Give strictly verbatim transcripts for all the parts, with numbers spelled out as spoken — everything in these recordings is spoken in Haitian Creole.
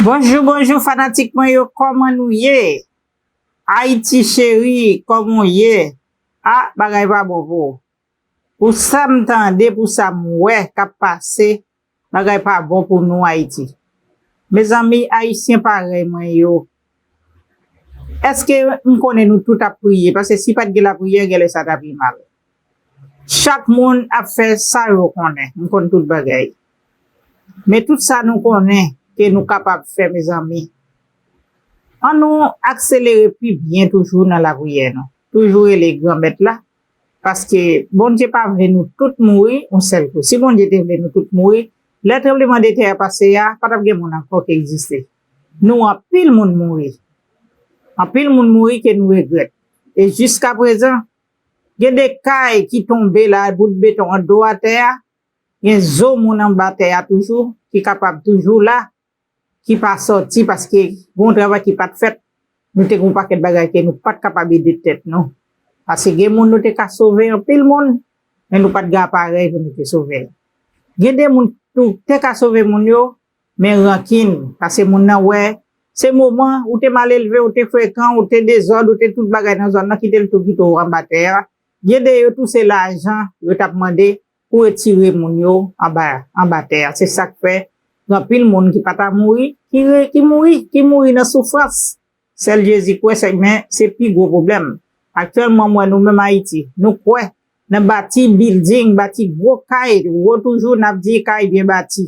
Bonjou, bonjou fanatik mwen yo, kòman nou ye? Ayiti cheri, kòman w ye? A, bagay pa bon pou ou. Pou sa m tande, pou sa m wè k ap pase, bagay pa bon pou nou Ayiti. Mezanmi, Ayisyen parèy mwen yo, èske m konnen nou tout ap priye? Paske si pa t gen lapriyè, genlè sa t ap pi mal. Chak moun ap fè sa yo konnen. M konn tout bagay. Men tout sa nou konnen ke nou kapab fè, mezanmi, ann nou akselere pi byen toujou nan lapriyè nou. Toujou rele Granmèt la, paske Bondye pa vle nou tout mouri yon sèl kou. Si Bondye te vle nou tout mouri, lè tranblemanntè a pase a, pa t ap gen moun ankò ki egziste. Nou anpil moun mouri. Anpil moun mouri ke nou regrèt. E jiskaprezan, gen de kay ki tonbe la, bout beton an do atè a, gen zo moun anba tè a toujou, ki kapab toujou la, ki pa sòti paske gen yon travay ki pa t fèt. Nou te gen yon pakèt bagay ke nou pa t kapab ede tèt nou. Paske gen moun nou te ka sove, anpil moun, men nou pa t gen aparèy pou nou te sove l. Gen de moun tou te ka sove moun yo, men rankin, paske moun nan wè, se moman, ou te mal elve, ou te frekan, ou te dezòd, ou te tout bagay nan zòn nan, kite l tou kite w anba tè a. Gen de yo tou se lajan yo t ap mande pou retire moun yo anba, anba tè a. Se sa k fè gen anpil moun ki pa ta mouri, ki re-, ki mouri, ki mouri nan soufrans. Sèl Jezi kwè, sè, men se pi gwo pwoblèm. Aktyèlman, m wè nou menm Ayiti, nou kwè nan bati bilding, bati gwo kay, gwo toujou, n ap di kay byen bati.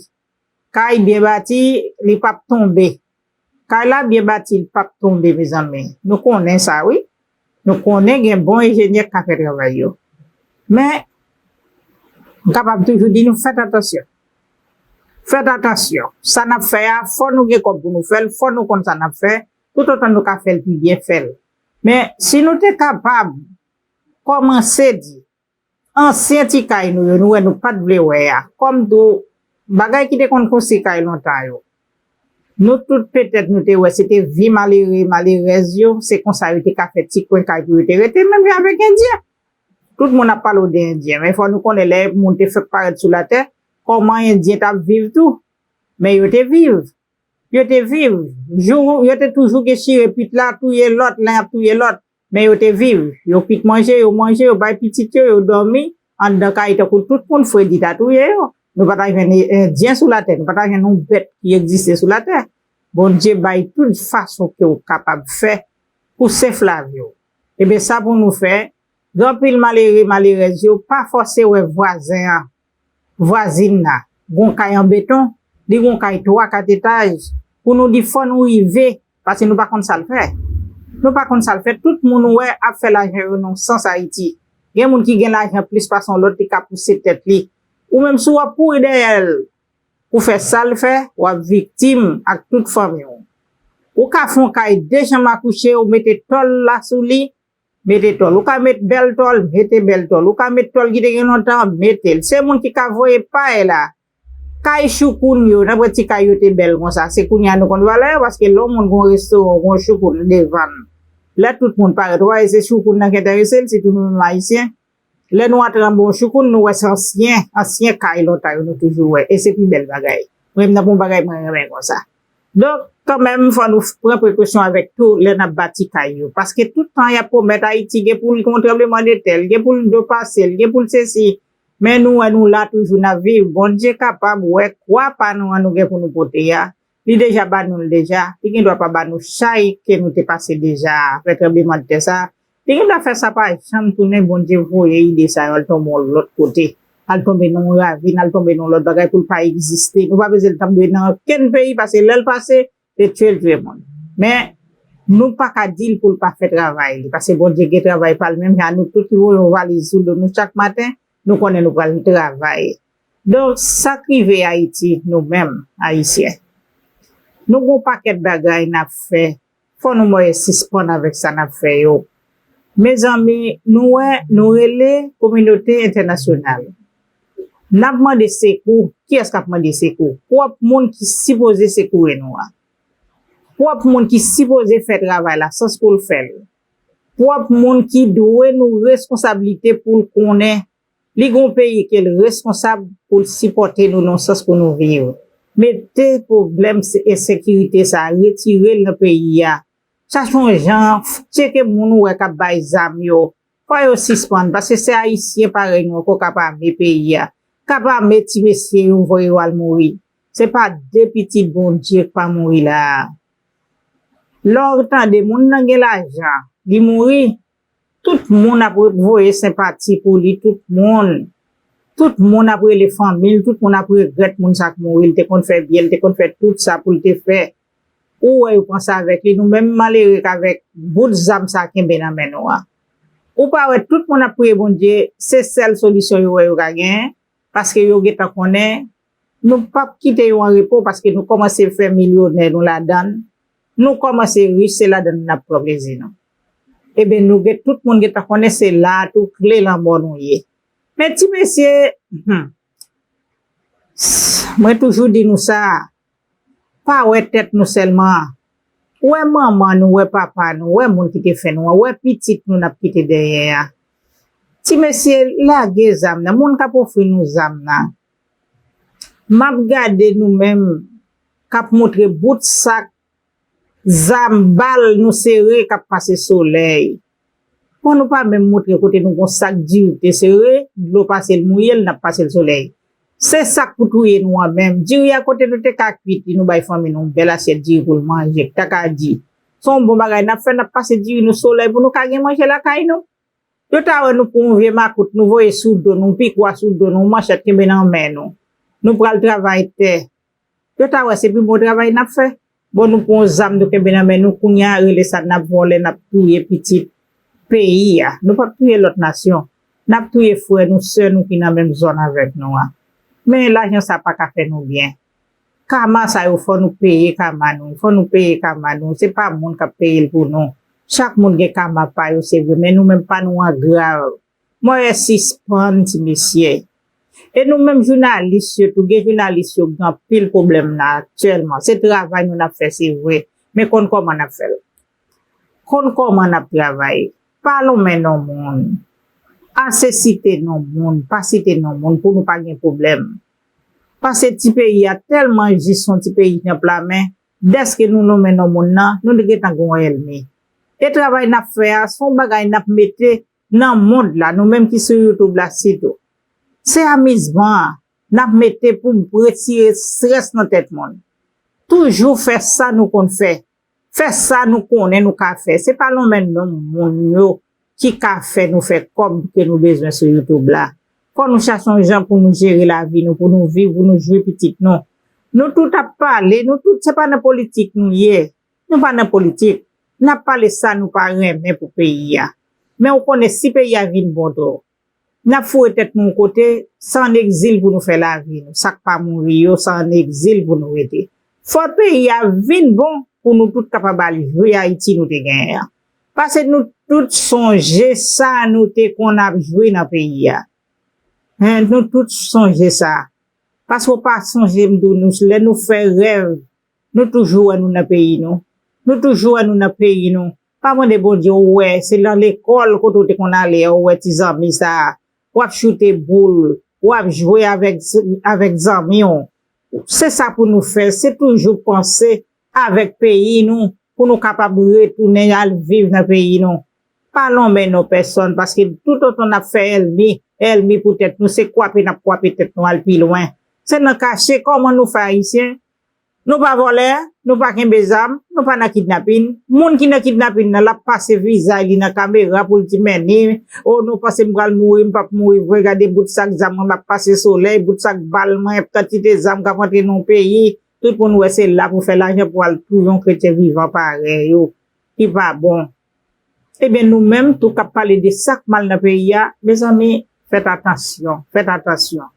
Kay byen bati, li p ap tonbe. Kay la byen bati, li p ap tonbe, mezanmi. Nou konnen sa, wi. Nou konnen gen bon enjenyè k ka fè travay yo. Men, m kapab toujou di nou, fèt atansyon. Fèt atansyon. Sa n ap fè a, fò nou gen kòb pou nou fè l, fò nou konn sa n ap fè. Toutotan nou ka fè l pi byen, fè l. Men, si nou te kapab kòmanse di, ansyen ti kay nou yo, nou wè nou pa t vle wè a. Kòm tou, bagay ki te konn konstwi kay lontan yo. Nou tout petèt nou te wè, se te vye malere, malerèz yo, se konsa yo te ka fè ti kwen kay pou yo te rete, menm jan avèk Endyen. Tout moun ap pale w de Endyen, men fò nou konnen lè moun te fèk parèt sou latè, kòman Endyen t ap viv tou. Men yo te viv. Yo te viv. Jou, yo te toujou gen chire pit la, touye lòt, len ap touye lòt. Men yo te viv. Yo kwit manje, yo manje, yo bay pitit yo, yo dòmi anndan kay tankou tout moun, fredi ta touye yo. Nou pa ta jwenn Endyen sou latè, nou pa ta jwenn yon bèt ki egziste sou latè. Bondye bay tout fason ke w kapab fè pou sèf lavi w. Ebyen, sa pou nou fè, gen anpil malere, malerèz yo, pa fòse wè vwazen an, vwazin nan, gon kay an beton, li gon kay twa, kat etaj, pou nou di fò nou rive, paske nou pa konn sa l fè. Nou pa konn sa l fè. Tout moun ou wè ap fè lajan yo nan sans Ayiti. Gen moun ki gen lajan plis pase yon lòt, li ka pouse tèt li. Ou menm si w ap kouri dèyè l pou fè sa l fè, w ap viktim ak tout fanmi w. Ou ka fè yon kay de chanm a kouche, ou mete tòl la sou li, mete tòl. Ou ka met bèl tòl, mete bèl tòl. Ou ka met tòl ki te gen lontan, mete l. Se moun ki ka voye pay la. Kay choukoun yo, nan pran ti kay yo te bèl konsa. Se kounye a nou konn valè yo, paske lè yon moun gon restoran, gon choukoun devan l. Lè tout moun parèt, ou pa wè se choukoun nan ki enterese l, sitou nou menm Ayisyen. Lè nou antre anba yon choukoun, nou wè se ansyen, ansyen kay lontan yo nou toujou wè. E se pi bèl bagay. Mwen menm nan pou yon bagay mwen renmen konsa. Donk, kanmenm, fò nou f-, pran prekosyon avèk tou lè n ap bati kay yo. Paske tout tan y ap pwomèt Ayiti gen pou l gen yon tranblemanntè, l gen pou l dlo pase, l gen pou l sesi. Men nou wè nou la toujou n ap viv. Bondye kapab wè kwa pa nou an nou gen pou nou pote a. Li deja ba nou l deja. Li gen dwa pa ba nou chay ke nou te pase deja a. Apre tranblemanntè sa, li gen dwa fè sa pa janm tounen, Bondye voye ide sa yo al tonbe yon lòt kote. Al tonbe nan yon ravin, al tonbe nan yon lòt bagay pou l pa egziste. Nou pa bezwen l tonbe nan okenn peyi, paske lè l pase, se tye l tye moun. Men, nou pa ka di l pou l pa fè travay li, paske Bondye gen travay pa l menm jan nou tout ki voye yon valiz sou do nou chak maten, nou konnen nou pral travay. Donk, sa k rive Ayiti, nou menm, Ayisyen, nou gon pakèt bagay n ap fè, fò nou mwen sispann avèk sa n ap fè yo. Mezanmi, nou wè, nou rele kominote entènasyonal. N ap mande sekou. Kiyès k ap mande sekou? Pwòp moun ki sipoze sekoure nou an. Pwòp moun ki sipoze fè travay la, sans pou l fè l. Pwòp moun ki dwe nou reskonsablite pou l konnen li gon peyi ke l reskonsab pou l sipòte nou nan sans pou nou viv. Mete pwoblèm se- ensekirite sa, retire l nan peyi a. Chache yon jan, tcheke moun ou wè k ap bay zam yo. Fò yo sispann, paske se Ayisyen parèy nou ankò k ap ame peyi a, k ap ame ti mesye yo, voye yo al mouri. Se pa de pitit Bondye k pa mouri la a. Lè w tande moun nan gen lajan, li mouri, tout moun ap voye senpati pou li, tout moun. Tout moun ap rele fanmi l, tout moun ap regrèt moun sa k mouri, l te konn fè byen, l te konn fè tout sa pou l te fè. Ou wè yo pran sa avèk li, nou menm malere k avèk bout zam sa kenbe nan men nou an. Ou pa wè tout moun ap priye Bondye, se sèl solisyon yo wè yo ka genyen, paske yo gentan konnen nou p ap kite yo an repo, paske nou kòmanse fè milyonè nou ladan l, nou kòmanse rich, se ladan l n ap pran plezi nou. Ebyen, nou gen, tout moun gentan konnen se la a tou kle lanmò nou ye. Men ti mesye, hmm, mwen toujou di nou sa, pa wè tèt nou sèlman. Wè manman nou, wè papa nou, wè moun ki te fè nou an, wè pitit nou n ap kite dèyè a. Ti mesye, lage zam nan. Moun k ap ofri nou zam nan, m ap gade nou menm k ap montre bout sak zam, bal nou sere k ap pase solèy. Bon, nou pa menm montre kote nou gon sak diri te sere, dlo pase l mouye l, n ap pase l solèy. Se sak pou touye nou an menm. Diri a kote nou te ka kwit li, nou bay fanmi nou yon bèl asyèt diri pou l manje, k ta ka di. Se yon bon bagay n ap fè, n ap pase diri nou solèy pou nou ka gen manje lakay nou. Yo ta wè nou pou yon vye makout, nou voye sou do nou, yon pikwa sou do nou, yon manchèt kenbe nan men nou. Nou pral travay tè. Yo ta wè se pi bon travay n ap fè. Bon, nou pran yon zam nou kenbe nan men nou, kounye a rele sa n ap vòlè, n ap touye pitit peyi a. Nou p ap touye lòt nasyon. N ap touye frè nou, sè nou ki nan menm zòn avèk nou an. Men lajan sa pa ka fè nou byen. Kama sa yo, fò nou peye kama nou. Fò nou peye kama nou. Se pa moun k ap peye l pou nou. Chak moun gen kama pa yo, se vre, men nou menm pa nou an grav. Mwen wè sispann ti mesye. E nou menm jounalis yo tou, gen jounalis yo gen anpil pwoblèm la aktyèlman. Se travay nou n ap fè, se vre. Men konn kòman n ap fè l. Konn kòman n ap travay. Pa lonmen non moun. Ase site non moun, pa site non moun pou nou pa gen pwoblèm. Paske ti peyi a tèlman jis yon ti peyi nan pla men, dèske nou lonmen non moun nan, nou gentan gen yon ènmi. E travay n ap fè a, se yon bagay n ap mete nan mond la, nou menm ki sou YouTube la sitou. Se amizman an n ap mete pou retire estrès nan tèt moun. Toujou fè sa nou konn fè. Fè sa nou konnen nou ka fè. Se pa lonmen non moun yo ki ka fè nou fè kòb ke nou bezwen sou YouTube la. Fò nou chache yon jan pou nou jere lavi nou, pou nou viv, pou nou jwi pitit nou. Nou tout ap pale, nou tout, se pa nan politik nou ye. Nou pa nan politik. N ap pale sa nou pa renmen pou peyi a. Men ou konnen si peyi a vin bon twò, n ap foure tèt nou yon kote, se ann egzil pou nou fè lavi nou. Sa k pa mouri yo, se ann egzil pou nou rete. Fò peyi a vin bon pou nou tout kapab al jwi Ayiti nou te genyen an. Paske nou tout sonje sa nou te konn ap jwi nan peyi a. Hen, nou tout sonje sa. Paske w pa sonje m di w, nou, lè nou fè rèv, nou toujou wè nou nan peyi nou. Nou toujou wè nou nan peyi nou. Pa mande Bondye, ou wè, se nan lekòl kote w te konn ale a, ou wè ti zanmi sa a. W ap choute boul, w ap jwe avèk, avèk zanmi w. Se sa pou nou fè, se toujou panse avèk peyi nou, pou nou kapab retounen al viv nan peyi nou. Pa lonmen non pèsòn, paske toutotan n ap fè ènmi, ènmi pou tèt nou, se kwape n ap kwape tèt nou al pi lwen. Se nan kache, kòman nou fè Ayisyen? Nou pa vòlè, nou pa kenbe zam, nou pa nan kidnapin. Moun ki nan kidnapin nan, l ap pase vizaj li nan kamera pou l di, men ni, o, nou panse m pral mouri, m p ap mouri vre, gade bout sak zam mwen, m ap pase solèy, bout sak bal mwen, kantite zam k ap antre nan yon peyi, tout moun wè se la pou fè lajan, pou al touye yon kretyen vivan parèy ou, ki pa bon. Ebyen, nou menm tou k ap pale de sa k mal nan peyi a, mezanmi, fèt atansyon, fèt atansyon.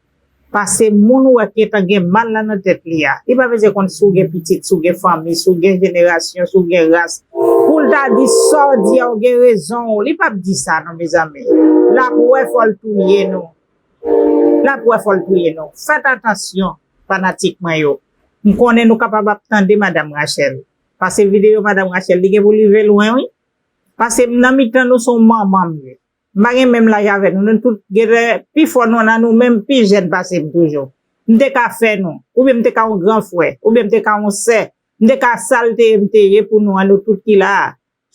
Paske moun ou wè ki gentan gen mal la nan tèt li a, li pa bezwen konn si w gen pitit, si w gen fanmi, si w gen jenerasyon, si w gen ras, pou l ta di sa w di a, w gen rezon w. Li p ap di sa non, mezanmi. L ap wè fò l touye nou. L ap wè fò l touye nou. Fèt atansyon, fanatik mwen yo. M konnen nou kapab ap tande Madanm Rachel. Paske videyo Madanm Rachel, li gen pou l rive lwen, wi. Paske m nan mitan nou, se yon manman m ye. M pa gen menm laj avè nou. Nou tout genlè, pifò nou nan nou menm pi jèn pase m toujou. M te ka fè nou, oubyen m te ka yon gran frè, oubyen m te ka yon sè, m te ka sa l te ye, m te ye pou nou an, nou tout ki la a.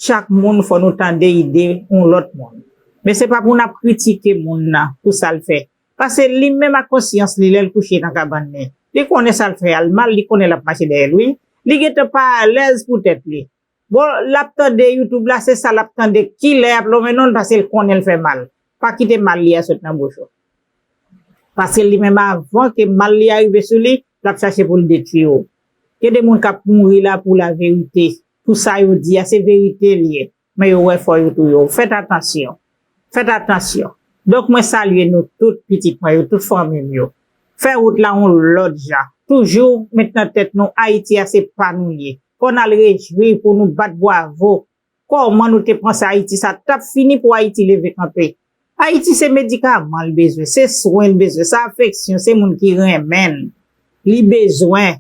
Chak moun fò nou tande ide yon lòt moun. Men se pa pou n ap kritike moun nan pou sa l fè. Paske li menm ak konsyans li, lè l kouche nan kabann li, li konnen sa l fè a l mal, li konnen l ap mache dèyè l, wi. Li gentan pa alèz pou tèt li. Bon, l ap tande YouTube la, se sa l ap tande, kilè y ap lonmen non l, paske l konnen l fè mal. Pa kite mal li a sot nan bouch ou. Paske li menm, avan ke mal li a rive sou li, l ap chache pou l detwi w. Gen de moun k ap mouri la pou laverite. Pou sa yo di a, se verite l ye. Men yo wè fò yo touye w. Fèt atansyon. Fèt atansyon. Donk, mwen salye nou tout, pitit mwen yo, tout fanmi m yo. Fè wout la yon lòt jan. Toujou met nan tèt nou, Ayiti a se pa nou l ye. Fò n al rejwi pou nou bat bwavo. Kòman nou te panse Ayiti sa t ap fini pou Ayiti leve kanpe? Ayiti se medikaman l bezwen, se swen l bezwen, se afeksyon, se moun ki renmen l. Li bezwen.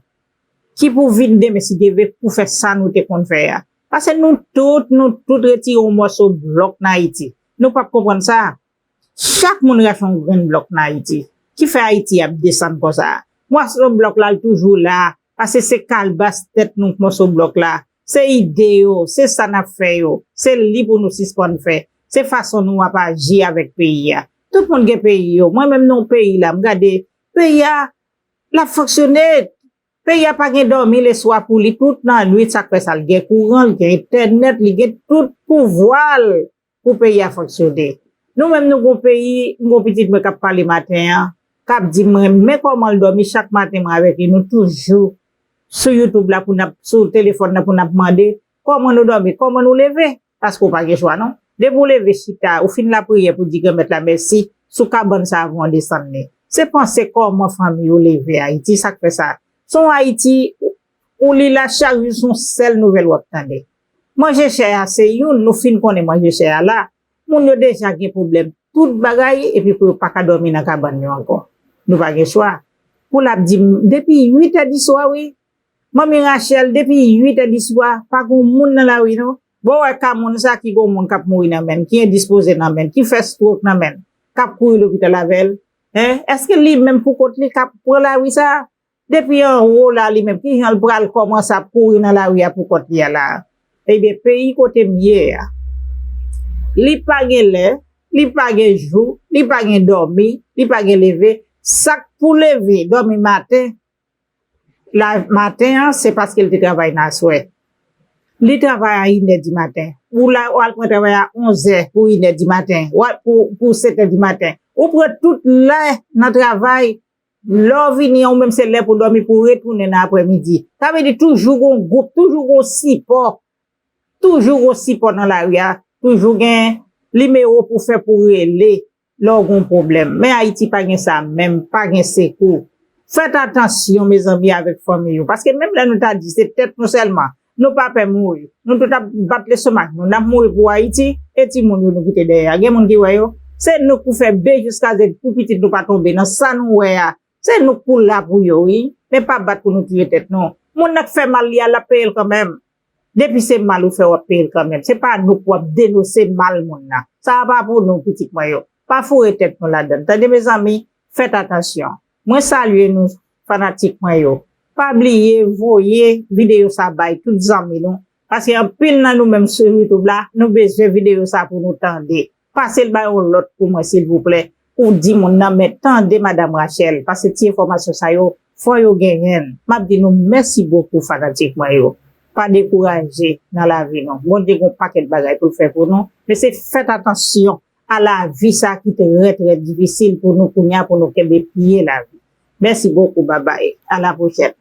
Ki pou vin demen, si Dye vle, pou fè sa nou te konn fè a. Paske nou tout, nou tout retire yon mòso blòk nan Ayiti. Nou p ap konprann sa. Chak moun rache yon grenn blòk nan Ayiti. Ki fè Ayiti ap desann konsa? Mòso blòk la, l toujou la. Paske se kalbas tèt nou k mòso blòk la. Se ide yo, se sa n ap fè yo. Se li pou nou sispann fè. Se fason nou ap aji avèk peyi a. Tout moun gen peyi yo. Mwen menm nan yon peyi la, m gade peyi a, l ap fonksyone. Peyi a pa gen dòmi leswa pou li tout nan nwit, sa k fè sa l gen kouran, l gen entènèt, li gen tout pouvwa l pou peyi a fonksyone. Nou menm nou gon peyi, m gon pitit mwen k ap pale maten an, k ap di mwen, men kòman l dòmi chak maten mwen avèk li, nou toujou sou YouTube la pou n ap, sou telefòn nan pou n ap mande, kòman nou dòmi, kòman nou leve? Paske w pa gen chwa non. Depi w leve chita, ou fin lapriyè pou di Granmèt la mèsi, sou kabann sa a pou w desann li. Se panse kòman fanmi yo leve Ayiti, sa k fè sa. Se yon Ayiti ou li la chak jou se yon sèl nouvèl w ap tande. Manje chè a se youn, nou fin konnen manje chè a la. Moun yo deja gen pwoblèm tout bagay, epi pou yo pa ka dòmi nan kabann yo ankò. Nou pa gen chwa. Pou l ap di m, depi uit è di swa, wi. Manmi Rachel, depi uit è di swa, pa gon moun nan lari, non. Bon, wè ka moun sa ki gon moun k ap mouri nan men l, ki endispoze nan men l, ki fè stroke nan men l, k ap kouri lopital avè l. Hein? Èske li menm pou kont li k ap pran lari sa? Depi anwo la, li menm, kijan l pral kòmanse ap kouri nan lari a pou kont li a la? Ebyen, peyi kote m ye a, li pa gen lè, li pa gen jou, li pa gen dòmi, li pa gen leve. Sa k pou leve, dòmi maten, la, maten an, se paske l te travay nan aswè. Li travay a inè di maten. Ou la, w al pran travay a onzè pou inè di maten. W al pou, pou setè di maten. Ou pran tout lè nan travay. Lè w vini an, ou menm se lè pou dòmi, pou retounen nan aprèmidi. Sa vle di toujou gon gwoup, toujou gon sipò. Toujou gon sipò nan lari a. Toujou gen nimewo pou fè pou rele lè w gon pwoblèm. Men Ayiti pa gen sa menm, pa gen sekou. Fèt atansyon, mezanmi, avèk fanmi yo. Paske menm lè nou ta di se tèt nou sèlman, nou pa pè mouri. Nou tout ap bat lestomak nou. N ap mouri pou Ayiti, e timoun yo nou kite dèyè a. Gen moun ki wè yo? Se nou k pou fè B jiska Z pou pitit nou pa tonbe nan sa nou wè a. Se nou k pou la pou yo, wi. Men pa bat pou nou touye tèt nou. Moun nan k fè mal li a, l ap peye l kanmenm. Depi se mal ou fè, w ap peye l kanmenm. Se pa nou k w ap denose mal moun nan. Sa a pa pou nou, pitit mwen yo. Pa foure tèt nou ladann. Tande, mezanmi, fèt atansyon. Mwen salye nou, fanatik mwen yo. Pa bliye voye videyo sa bay tout zanmi nou. Paske anpil nan nou menm sou YouTube la, nou bezwen videyo sa pou nou tande. Pase l bay yon lòt pou mwen, silvouplè. Ou di moun nan, men tande Madam Rachel, paske ti enfòmasyon sa yo, fò yo genyen l. M ap di nou mèsi bokou, fanatik mwen yo. Pa dekouraje nan lavi nou. Bondye gen yon pakèt bagay pou l fè pou nou, men se fèt atansyon a lavi sa ki trè, trè difisil pou nou kounye a, pou nou kenbe pye lavi. Mèsi bokou, babay. A la pwochèn.